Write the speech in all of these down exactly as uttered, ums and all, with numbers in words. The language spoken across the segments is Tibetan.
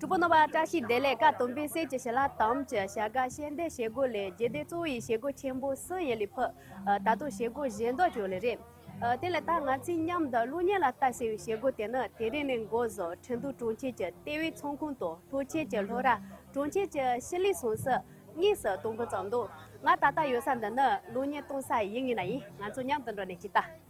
གྲོགས་པོ་རྣམ་པ་བཀྲ་ཤིས་བདེ་ལེགས། བཀའ་དམ་པའི་གསེར་གྱི་ཞལ་ལག་དམ་གྱི་བྱ་དགའ་ཤེས་ལྡན་བྱེད་སྒོ་ལས་རྒྱུན་ལྡན་གཙོ་བོ་ཡི་བྱེད་སྒོ་ཆེན་པོ་གསུམ་ཡན་ལས་ཕུད། ད་དུང་བྱེད་སྒོ་གཞན་དག་ཅིག་ཡོད་ལེ་རེད། དེ་ལས་ད་ང་ཚོས་མཉམ་དུ་གློག་བརྙན་ལ་ལྟ་ཟེར་བའི་བྱེད་སྒོ་དེ་ནི་དེ་རིང་ནས་འགོ་བཟུང་ཁྲིན་ཏུའུ་གྲོང་ཁྱེར་གྱི་ལྟེ་བའི་ཚོགས་ཁང་དང་གྲོང་ཁྱེར་གྱི་སློབ་གྲྭ། གྲོང་ཁྱེར་གྱི་ཕྱི་ལུས་ཟུངས་གསོག་དངོས་སུ་གཏོང་འགོ་བརྩམས་འདུག་ང་ད་ལྟ་ཡོད་ས་འདི་ནི་གློག་བརྙན་གཏོང་ས་ཡིན་ངེས་ན་ཡིན། ང་ཚོ་མཉམ་དུ་འགྲོ་ནས་ཅིག་ལྟ།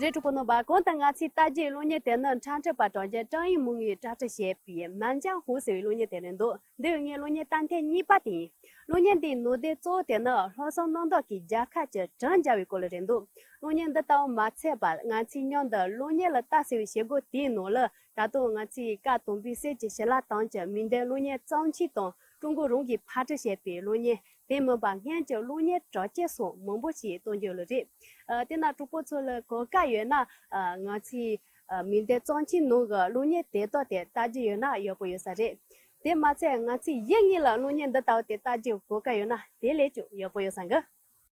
རེད། གྲོགས་པོ་རྣམ་པ། གོང་དུ་ང་ཚོས་ལྟ་རྒྱུའི་གློག་བརྙན་དེ་ནི་འཁྲབ་ཁྲིད་པ་གྲགས་ཅན་ཀྲང་ཡིན་མུང་གིས་འཁྲབ་ཁྲིད་བྱས་པའི་མན་ཅང་ཧུའུ་ཟེར་བའི་གློག་བརྙན་དེ་རེད་འདུག་འདི་ཡང་ངའི་གློག་བརྙན་ལྟ་མཐའ་གཉིས་པ་དེ་ཡིན། གློག་བརྙན་འདིའི་ནང་དོན་གཙོ་བོ་དེ་ནི་ལྷག་བསམ་རྣམ་དག་གིས་རྒྱལ་ཁབ་ཀྱི་གྲངས་འཇལ་བའི་སྐོར་ལ་རེད་འདུག་གློག་བརྙན་འདི་ལྟ་བུ་མ་ཚད་པར་ང་ཚོས་མཉམ་དུ་གློག་བརྙན་ལ་ལྟ་ཟེར་བའི་བྱེད་སྒོ་དེའི་ནང་ལ་ད་དུང་ང་ཚོས་བཀའ་དམ་པའི་གསེར་གྱི་ཞལ་ལག་དམ་གྱི་མིང་ལྡན་གློག་བརྙན་རྩོམ་ཆས་དང་ཀྲུང་གོ་རང་གིས་ཕབ་སྒྲིག་བྱས་པའི་གློག་བརྙན། དེ་མིན་པ་སྔོན་གྱི་གློག་བརྙན་གྲགས་ཅན་སོགས་མང་པོ་ཞིག་གཏོང་རྒྱུ་ལ་རེད། ཨ། དེ་ན་གྲོགས་པོ་ཚོ་ལ་གོ་སྐབས་ཡོད་ན། ཨ། ང་ཚོའི་ཨ། མིང་ལྡན་རྩོམ་ཆས་ནང་གི་གློག་བརྙན་དེ་དག་དེ་ལྟ་རྒྱུ་ཡོད་ན་ཡག་པོ་ཡོད་ས་རེད། དེ་མ་ཚད་ང་ཚོས་ཡིན་ངེས་ལ་གློག་བརྙན་འདི་ལྟ་བུ་དེ་ལྟ་རྒྱུ་གོ་སྐབས་ཡོད་ན་དེ་ལས་ཀྱང་ཡག་པོ་ཡོད་ས་འགི།